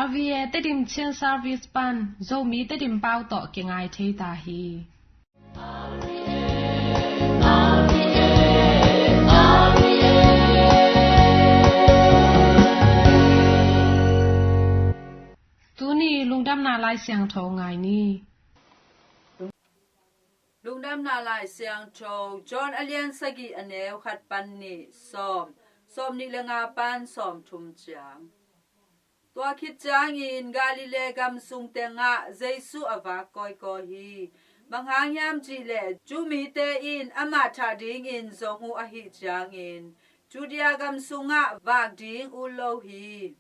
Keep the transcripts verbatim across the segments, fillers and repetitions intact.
R V A Tedim Chin Service pan Zomi Tedim pau tawh kingai thei ta hi. Tuni lungdamna Lai Siangtho ngai ni. Lungdamna Lai Siangtho, John a lian sagih a neu khat pan nih, sawm, sawm nih le nga pan sawm thum ciang. Tua khit ciangin Galilee gam sung tengah Jesu a vak kawikawi hi. Bang hang hiam cihleh Jew mite in amah thah dingin zong uh ahih ciangin Judea gam sungah vak ding ut lo hi.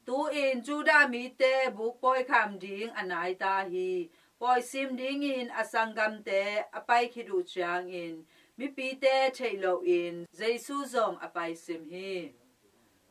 Tu-in Judah mite buk pawikham ding a nai ta hi. Pawisim dingin a sanggamte a pai khit uh ciangin mipite theih loin Jesu zong a paisim hi.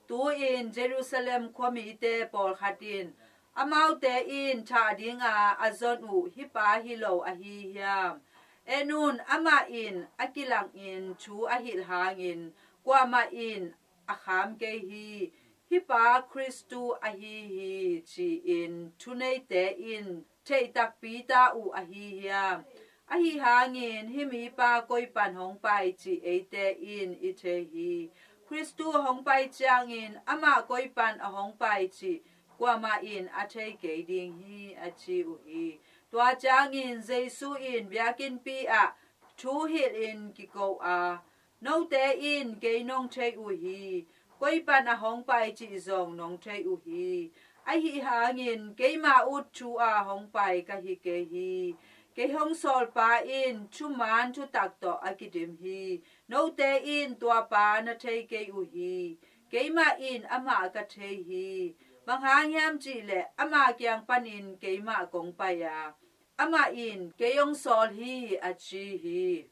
Tu-in Jerusalem khuamite pawlkhat in, "Amaute in thah dinga a zon uh hih pa hi lo ahi hiam? En un, amah in a kilangin thu a hilh hangin kuamah in a kham kei hi. Hih pa Khristu ahi hi," ci-in thuneite in theih takpi ta uh ahi hiam? Ahi hangin hih mipa koi pan hong pai cih eite in i thei hi. Khristu hong pai ciangin amah koi pan a hong pai cih kuamah in a thei kei ding hi, a ci uh hi. Tua ciangin Jesu in biakinnpi ah thu hilhin kiko a, "Note in kei nong thei uh hi, koi pan a hong pai cih zong nong thei uh hi. Ahi hangin keima ut thu a hong pai ka hi kei hi. Kei hong sawlpa in thuman thutak tawh a kidim hi. Note in tua pa na thei kei uh hi. Keimah in amah ka thei hi. Bang hang hiam cihleh ama kiang panin keimah kong pai a, amah in kei hong sawl hi," a ci hi.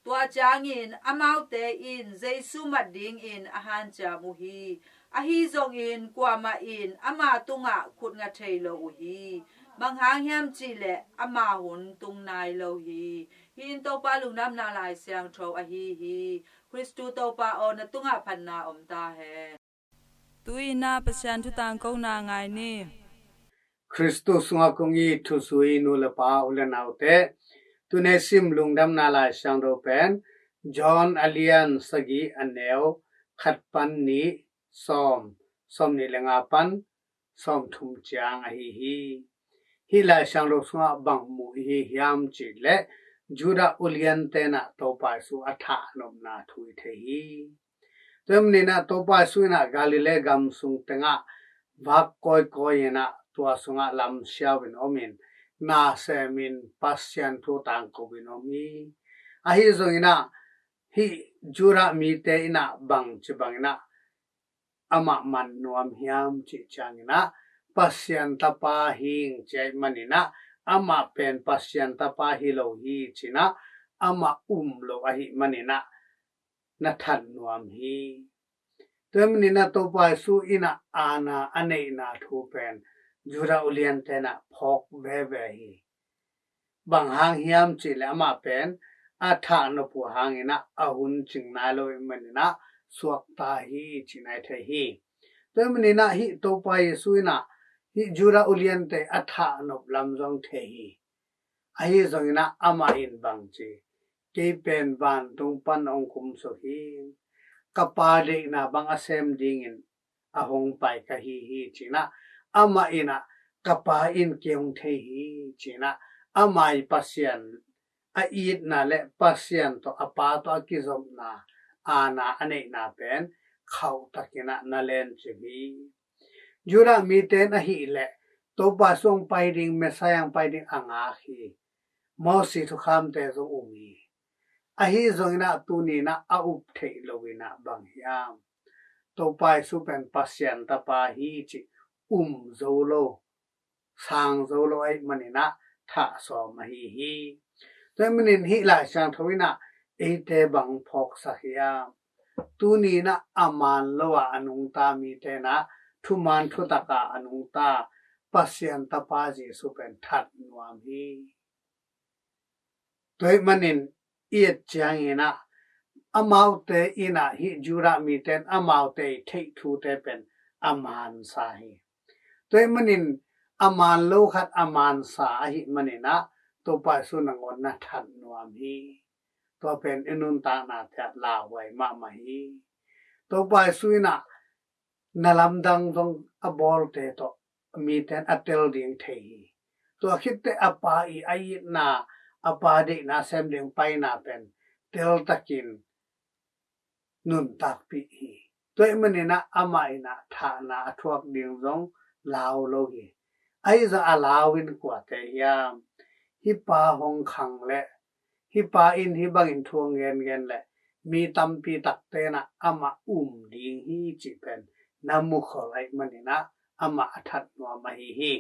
Tua ciangin amaute in Jesu mat dingin a hanciam uh hi. Ahi zongin kuamah in ama tungah khut nga thei lo uh hi. Bang hang hiam cihleh ama hun tung nai lo hi. Hih in Topa Lungdamna Lai Siangtho ahi hi. Khristu Topa aw, na tungah phatna om ta hen. Tu-in ah Pasian thu tangkona ngai ni. Khristu sungah kong it thuzui nu le pa, u le naute, tuni sim Lungdamna Lai Siangtho pen John a lian sagih a neu khat pan nih, sawm, sawm nih le nga pan sawm thum ciang ahi hi. Hih Lai Siangtho sungah bang mu i hi hiam cihleh Judah ulian tenah Topa Jesu a thah nopna thu i thei hi. Tua maninah Topa Jesu inah Galilee gam sung tengah vak kawikawi inah tua sungah lamsiau in om in, na semin Pasian thu tangko in om hi. Ahi zonginah hih Judah mite inah bangci banginah amah man nuam hiam cih cianginah Pasian tapa hing ci ahih maninah amah pen Pasian tapa hi lo hi cinah amah um lo ahih maninah na that nuam hi. Tua maninah Topa Jesu inah aana a neihna thu pen Judah ulian tenah phawk veve hi. Bang hang hiam cihleh amah pen a thah nop uh hanginah a hun cing nai lo ahih maninah suakta hi cih nai thei hi. Tua maninah hih Topa Jesu inah hih Judah uliante a thah nop lam zong thei hi. Ahi zonginah amah in bangci, kei pen vantung pan hong kumsuk hi, ka Pa deihna bang a sem dingin a hong pai ka hi hi cinah amah inah ka Pa in kei hong thei hi cinah ama i Pasian a itna le Pasian tawh a Pa tawh a kizopna aana a neihna pen khauhtakinah na lencip hi. Judah mite in ahih leh Topa Jesu hong pai ding, Messiah hong pai ding a ngak hi. Moses thukhamte zong um hi. Ahi zonginah tuninah a up theih loinah bang hiam? Topa Jesu pen Pasian tapa hi cih um zo lo, sang zo lo ahih maninah thah sawm ahi hi. Tua ahih manin hih Lai Siangtho inah eite bang phawksak hiam? Tuninah a man lo ah a nungta mite inah thuman thutak ah a nungta Pasian tapa Jesu pen that nuam hi. Tua ahih manin i et cianginah amaute inah hih Judah mite in amaute i theih thute pen a mansa hi. Tua ahih manin a man lo khat a mansa ahih manin ah Topa Jesu nangawn na that nuam hi. Tua pen i nuntakna te ah lauhuai mahmah hi. Topa Jesu in ah na lamdang zong a bawlte tawh mite in a tel ding thei hi. Tua khit teh a Pa i a itna, a Pa deihna sem ding paina pen teltakin nuntakpih hi. Tua ahih manin ah amah in ah thahna a thuak ding zong lau lo hi. Ahi zong a lau in kuate hiam? Hih pa hong khang leh hih pa in hih bangin thu hong gengen leh mi tampi takte in ah amah um ding hi cih pen na mukhol ahih manin ah amah a that nuam ahi hi.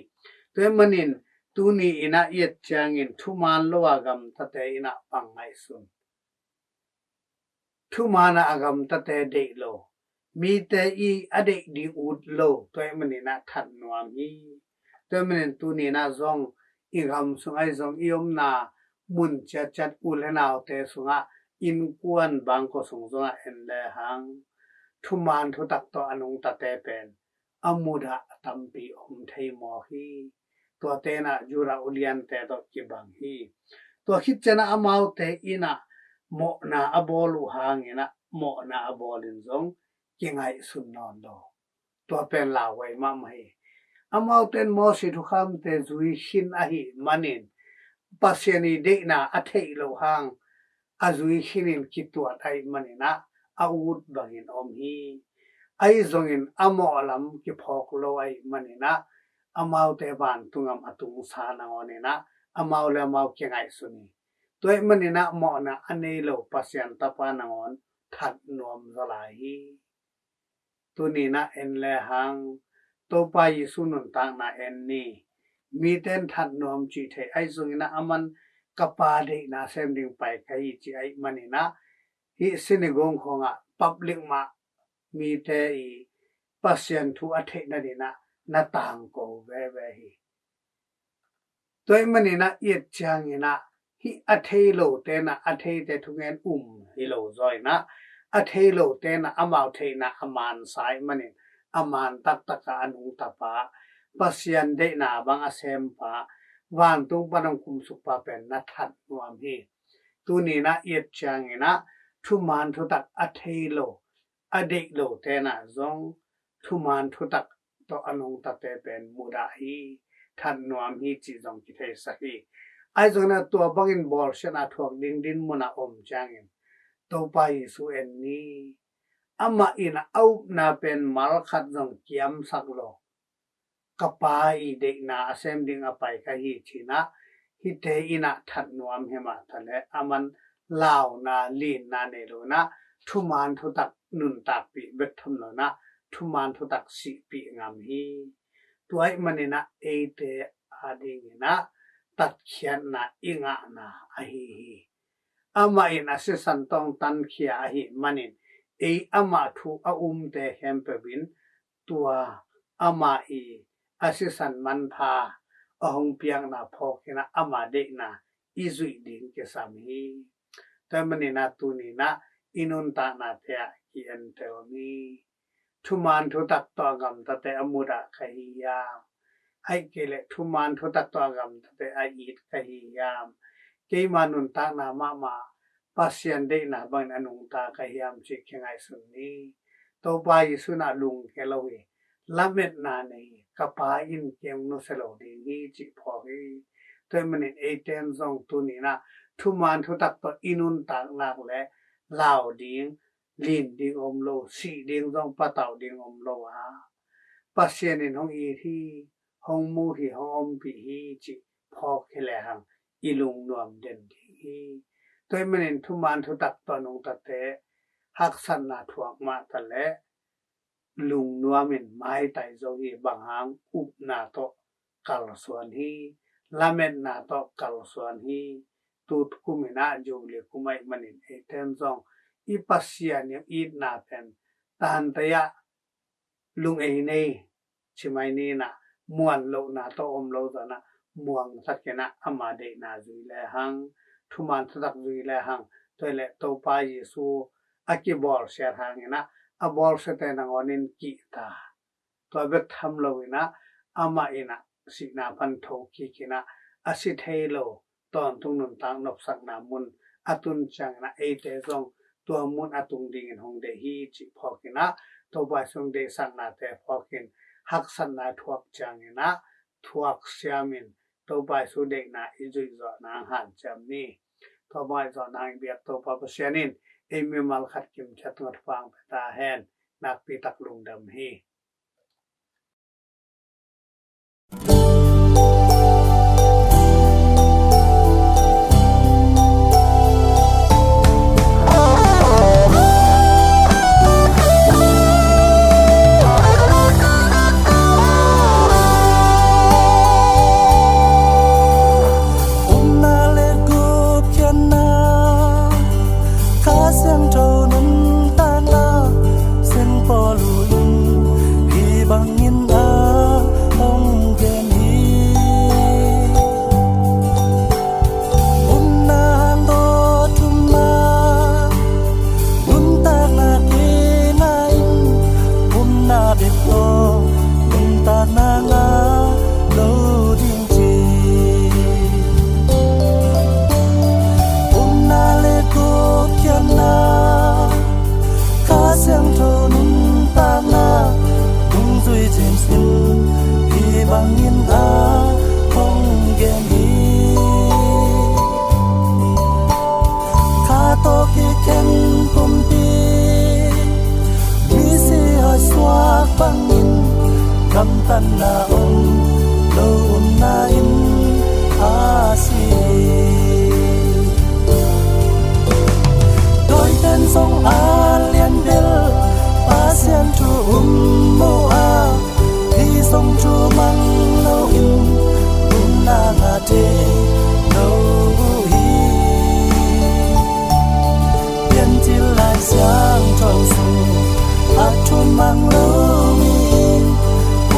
Tua ahih manin tuni in ah i et ciangin thuman lo a gamtate in ah pang ngaihsun. Thuman a a gamtate deih lo, mite i a deih ding ut lo, tua ahih manin ah that nuam hi. Tua ahih manin tuni in ah zong i gam sung ahi zong i omna mun ciatciat u le naute sungah innkuan bangkua sung zongah en lehang thuman thutak tawh a nungtate pen a mudah a tampi om thei mawk hi. Tuate in ah Judah uliante tawh kibang hi. Tua khit ciangin ah amaute in ah mawhna a bawl uh hangin ah mawhna a bawl in zong kingaihsun nawn lo. Tua pen lauhuai mahmah hi. Amaute in Moses thukhamte zui khin ahih manin Pasian i deihna a theih loh hang a zui khinin kituat ahih manin ah a ut bangin om hi. Ahi zongin a mawh lam kiphawk lo ahih manin ah amaute vantung gam a tungsa nangawn in ah amau le amau kingaihsun hi. Tua ahih manin ah mawhna a nei lo Pasian Tapa nangawn that nuam zaw lai hi. Tuni in ah en lehang Topa Jesu nuntakna en ni. Mite in that nuam cih thei, ahi zongin ah aman ka Pa deihna sem ding pai ka hi cih ahih manin ah hih synagogue khawngah public mah mite i Pasian thu a theih nading ah na tangko veve hi. Tua ahih manin ah i et ciangin ah hih a thei lote in ah a theite thungen um hi lo zaw in ah a thei lote in ah amau theihna a mansa ahih manin a man taktak ah a nungta pa Pasian deihna bang a sem pa vantung pan hong kumsuk pa pen na that nuam hi. Tuni in ah i et ciangin ah thuman thutak a thei lo a deih lote in ah zong thuman thutak tawh a nungtate pen mudah hi, that nuam hi cih zong kitheisak hi. Ahi zongin ah tua bangin bawlsiatna thuak ding dinmun ah om ciangin Topa Jesu en ni. Amah in a upna pen mal khat zong kiamsak lo, ka Pa i deihna a sem ding a pai ka hi ci-in ah hihte in ah that nuam hi mah ta leh aman launa linna nei lo in ah thuman thutak nuntakpih bek tham lo in ah thuman thutak sihpih ngam hi. Tua ahih manin ah eite adingin ah tatkhiatna i ngahna ahi hi. Amah in a sisan tawh hong tankhia ahih manin ei amah thu a umte khempeuh in tua amah i a sisan manpha a hong piakna phawk in ah ama deihna i zuih ding kisam hi. Tua ahih manin ah tuni in ah i nuntaknate ah ki-entel ni. Thuman thutak tawh a gamtate a mudah ka hi hiam? Ahih kei leh thuman thutak tawh a gamtate a it ka hi hiam? Keima nuntakna mahmah Pasian deihna bangin a nungta ka hiam cih kingaihsun ni. Topa Jesu in ah lungke lo hi. Lametna nei hi. Ka Pa in kei hong nusia lo ding hi cih phawk hi. Tua ahih manin eite in zong tuni in ah thuman thutak tawh i nuntak nak leh lau ding, lin ding om lo, sih ding zong patauh ding om lo a, Pasian in hong it hi, hong mu hi, hong ompih hi cih phawk hi lehang i lungnuam den ding hi. Tua ahih manin thuman thutak tawh nungtate haksatna thuak mah ta leh lungnuam in maitai zo hi. Bang hang? Upna tawh kalsuan hi, lametna tawh kalsuan hi. Tukum in ah Jubilee kum ahih manin eite in zong i Pasian i itna pen tantai ah lung ei nei ci mai ni in ah muan lohna tawh om lo zaw in ah muangsak in ah ama deihna zui lehang, thuman thutak zui lehang, tua leh Topa Jesu a kibawlsiat hangin ah a bawlsiate nangawn in kihta. Tua bek tham lo in ah amah in ah sihna pan thokik in ah a si thei lo tawntung nuntak nopsakna mun a tun ciangin ah eite zong tua mun a tung dingin hong deih hi cih phawk in ah Topa Jesu deihsaknate phawk in haksatna thuak ciangin ah thuak siamin Topa Jesu deihna i zuih zawh nang hanciam ni. Tua bangah i zawh nang i biak Topa Pasian in ei mimal khat kimciat ngat fang pia ta hen. Nakpi tak lungdam hi. Upna le gupkhiatna, Kha Siangtho nuntakna, Siangpawl in hih bangin a hong gen hi. Upna hang tawh thum a, nuntakna kina in, upna bek tawh nuntakna ngah lo ding ci. Upna le gupkhiatna, Kha Siangtho nuntakna, dungzui James in hih bangin a hong gen hi. Kha tawh kikhen pumpi, misi a suak bangin, gamtatna om lo upna in a si. Dawiten zong a lianbel Pasian thu um uh a, hih zong thu mang loin upna ngah thei lo uh hi. Piancil Lai Siangtho sung a thu mang lo mi,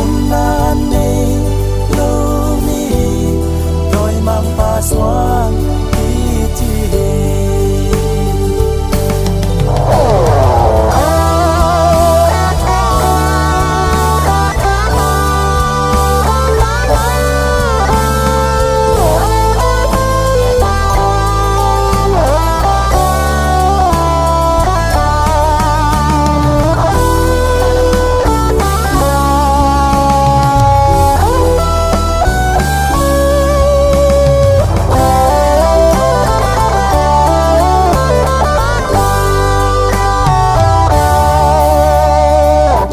upna nei lo mi, dawimangpa suan hi ci hi.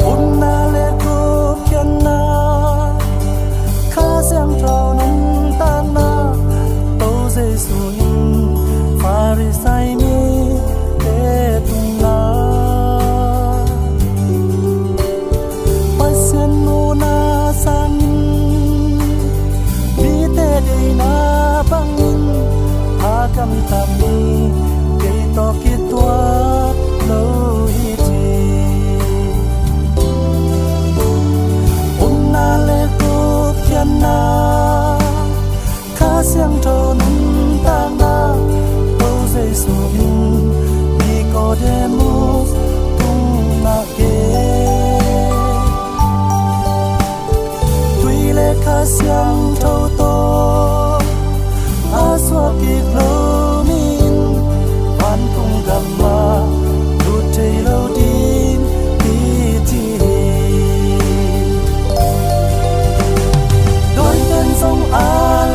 Upna le gupkhiatna, Kha Siangtho nuntakna, Topa Jesu in Farisai mite tungah Pasian muhna sangin, mite deihna bangin a gamta mi, kei tawh kituak lo hi ci. Upna le gupkhiatna, Kha Siangtho nuntakna, Topa Jesu in Nikodemus tungah gen. Tui le Kha Siangtho tawh a suak kik lo mi in vantung gam ah lut thei lo ding hi ci hi. Dawiten zong a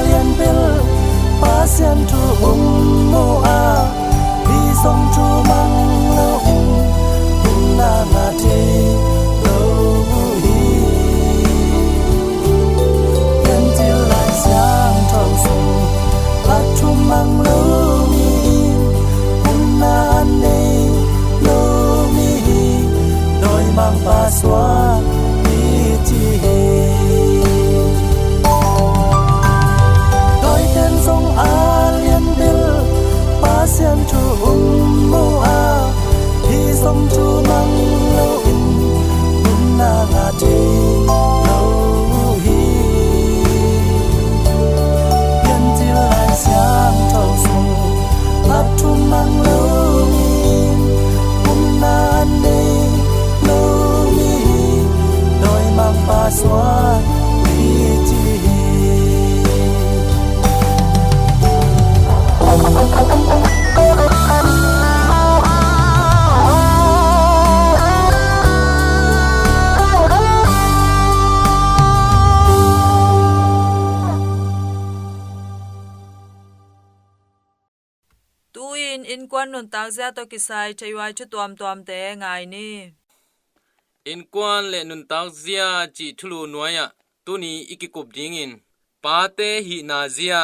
lianbel In innkuan nuntakzia tawh kisai theihuai thu tuamtuamte ngai ni. Innkuan le nuntakzia cih thulu nuai-ah tuni i kikup dingin pate hihna zia,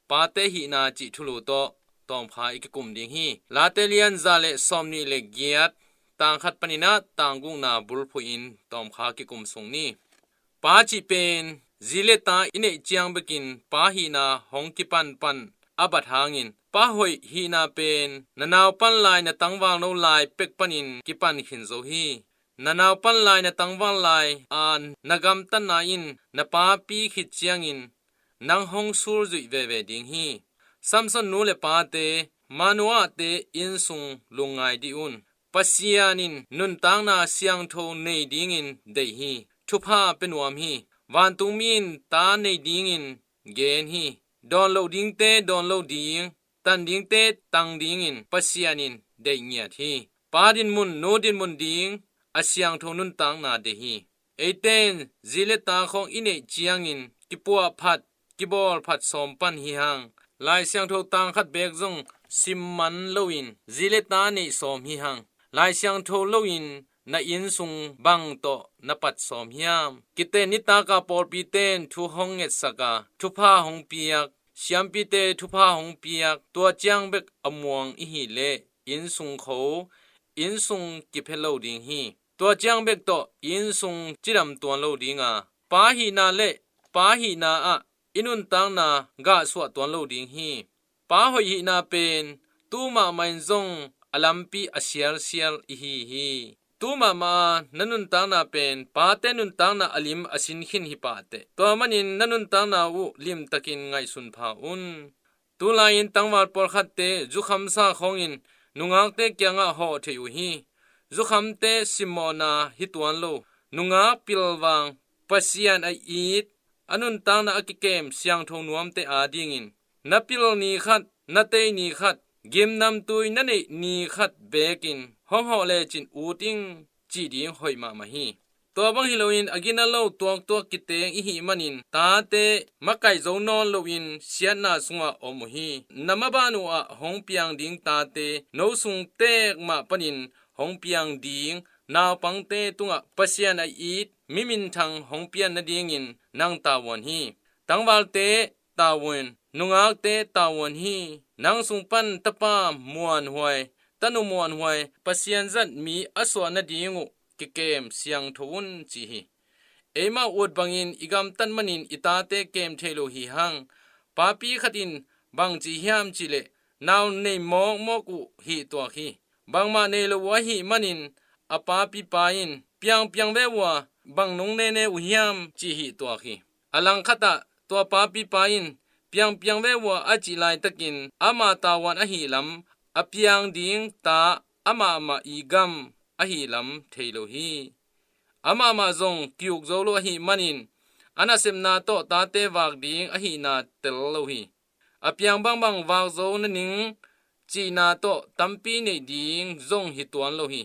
pate hihna cih thulu tawh tawmkha i kikum ding hi. Late lian za le sawmnih le giat, tang khat panin ah tang gukna bulphuh in tawmkha kikum sung ni. Pa cih pen zi le ta i neih ciang bekin pa hihna hong kipanpan a bat hangin pa hoih hihna pen na naupan lai, na tangvalno lai pek panin kipan khin zo hi. Na naupan lai, na tangval lai a na gamtatna in na papi khit ciangin nang hong sulzuih veve ding hi. Samson nu le pate, Manoahte innsung lungngai dih un. Pasian in nuntakna siangtho nei dingin deih hi. Thupha pia nuam hi. Vantungmi in ta nei dingin gen hi. Dawn loh dingte dawn lo ding, tan dingte tang dingin Pasian in deih ngiat hi. Pa dinmun, nu dinmun ding a siangtho nuntakna deih hi. Eite in zi le ta khawng i neih ciangin kipuahphat, kibawlphat sawm pan hi hang. Lai Siangtho tang khat beek zong sim man loin zi le ta neih sawm hi hang. Lai Siangtho loin na innsung bang tawh na pat sawm hiam? Kiten nitak a pawlpite in thu hong ngetsak a, thupha hong piak, siampite thupha hong piak, tua ciang bek a muang i hih leh innsung kho, innsung kiphia lo ding hi. Tua ciang bek tawh innsung cidam tuan lo ding a, pa hihna le pa hihna ah i nuntakna gahsuah tuan lo ding hi. Pa hoih hihna pen tu mahmah in zong a lampi a sialsial i hi hi. Tu mahmah a na nuntakna pen pate nuntakna a lim a sin khin hi pah teh. Tua manin na nuntakna uh limtakin ngaihsun pha un. Tulai-in tangval pawlkhatte zukhamsa khawngin nungakte kiangah hawh theih uh hi. Zukhamte simmawhna hi tuan lo. Nungak pilvang, Pasian a it, a nuntakna a kikem siangtho nuamte adingin na pil ni khat, na tei ni khat, gimnamtui na neih ni khat beekin hong hawh lecin ut ing cih ding hoih mahmah hi. Tua bang hi loin a gina lo tuaktuak kiteng i hih manin tate makaih zo nawn loin siatna sungah om uh hi. Na maban uh ah hong piang ding tate no sung teek mah panin hong piang ding naupangte tungah Pasian a it mi minthang hong pian nadingin nang tavuan hi. Tangvalte tavuan, nungakte tavuan hi. Nang sung pan tapa muanhuai, tanu muanhuai, Pasian zat mi a suah nading uh kikem siangtho un ci hi. Eimah ut bangin i gamtat manin i tate kem thei lo hi hang. Papi khat in bang ci hiam cih leh nau nei mawkmawk uh hih tuak hi. Bangmah nei lo uh ahih manin a papipa in piangpiang ve uh a, bang nong nene uh hiam cih hih tuak hi. A langkhatah tua papipa in piangpiang ve uh a a cih laitakin ama tavuan ahih lam, a piang ding ta amahmah i gam ahih lam thei lo hi. Amahmah zong ki-uk zo lo ahih manin a nasepna tawh tate vak ding ahihna tel lo hi. A piang bangbang vak zo na ning cihna tawh tampi neih ding zong hi tuan lo hi.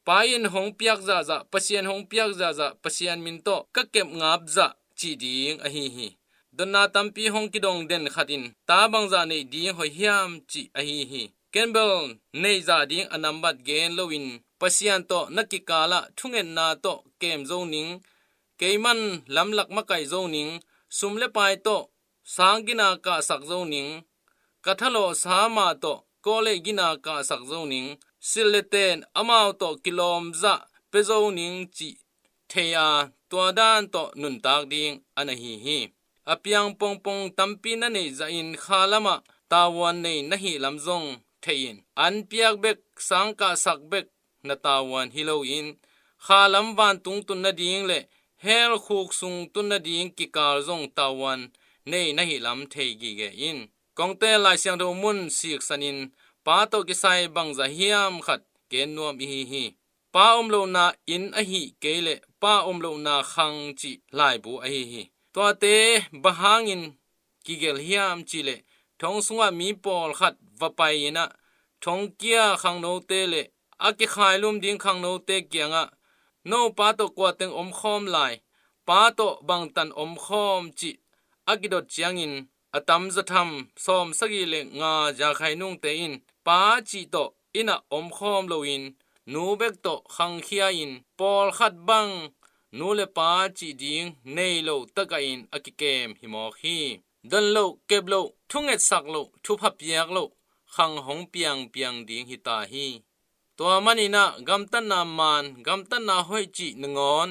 Pa in hong piak zahzah, Pasian hong piak zahzah, Pasian min tawh ka kep ngap zah cih ding ahi hi. Dotna tampi hong kidong den khat in ta bangzah neih ding hoih hiam cih ahi hi. Ken bel neih zah ding a nambat gen loin Pasian tawh na kikalah thungetna tawh kem zo ning, keiman lamlak makaih zo ning, sum le pai tawh sang gina kahsak zo ning, ka thalawhsa mah tawh kawlei gina kahsak zo ning, silh le ten amau tawh kilawmzah pia zo ning cih thei a, tua dan tawh nuntak ding a na hi hi. A piang pongpong tampi na neih zahin kha lamah tavuan nei na hih lam zong thei in, an piak bek, sang kahsak bek na tavuan hi loin, kha lam vantung tun nading le hell khuk sung tun nading kikal zong tavuan nei na hih lam thei gige in. Kongte Lai Siangtho mun siksanin pa tawh kisai bangzah hiam khat gen nuam i hi hi. Pa om lohna inn ahi kei leh pa om lohna khang cih laibu ahi hi. Tuate bang hangin kigelh hiam cih leh thong sungah mi pawlkhat va pai-in ah thongkia khangnote le a kikhailum ding khangnote kiangah, "No pa tawh kua teng om khawm lai, pa tawh bangtan om khawm?" cih a kidot ciangin a tam zatham sawm sagih le nga ziakhai nungte in pa cih tawh inn ah omkhawm loin nu bek tawh khangkhia-in pawlkhat bang nu le pa cih ding nei lo tagah in a kikem hi mawk hi. Don loh, kep loh, thungetsak loh, thupha piak loh khang hong piangpiang ding hi ta hi. Tua maninah gamtatna man, gamtatna hoih cih nangawn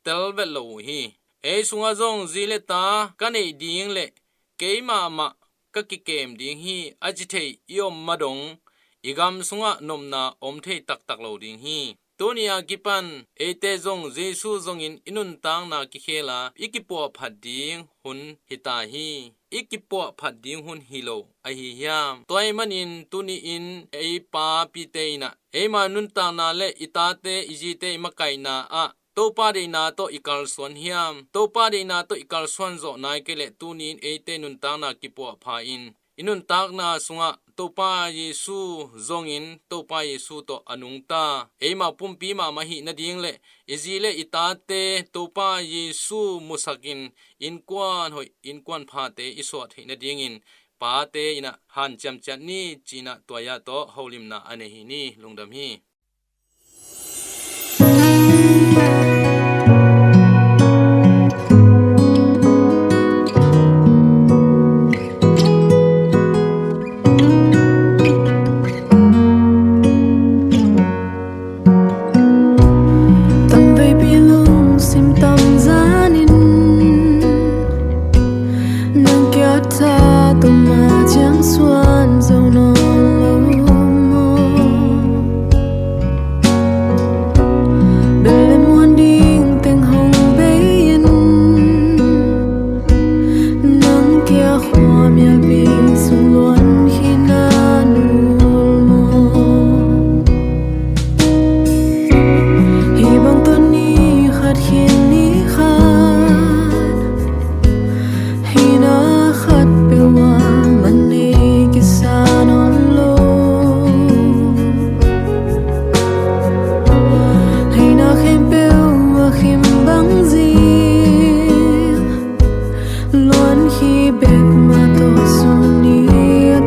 tel vet lo uh hi. Ei sungah zong zi le ta ka neih ding le keimahmah ka kikem ding hi a ci thei i om madong i gam sungah nopna om thei taktak lo ding hi. Tuni a kipan eite zong Jesu zongin i nuntakna kikhela i kipuahphat ding hun hi ta hi. I kipuahphat ding hun hi lo ahi hiam? Tua ahih manin tuni-in ei papite inah eima nuntakna le i tate i zite i makaihna ah Topa deihna tawh i kalsuan hiam? Topa deihna tawh i kalsuan zawh nai kei leh tuni-in eite nuntakna kipuahpha in i nuntakna sungah Topa Jesu zongin Topa Jesu tawh a nungta eima pumpi mahmah hih nading le i zi le i tate Topa Jesu musakin innkuan hoih, innkuan phate i suah theih nadingin pate inah hanciam ciat ni, ci-inah tua-ah tawh holimna a nei hi ni. Lungdam hi. Tamveipi lungsim tamzanin nang kia tha tua ma ciang suan zo nawn lo maw? Bel le muan ding teng hong bei-in nang kia khuamialpi sung luan hi na nul maw? Hih bang tawh ni khat khin ni khat hihna khat peuh ah man nei kisa nawn lo. Hihna khempeuh a khim bang zing luan hi bek mah tawh sun ni a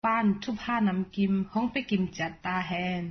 Pa'n thupha namkim hong pia kim ciat ta hen.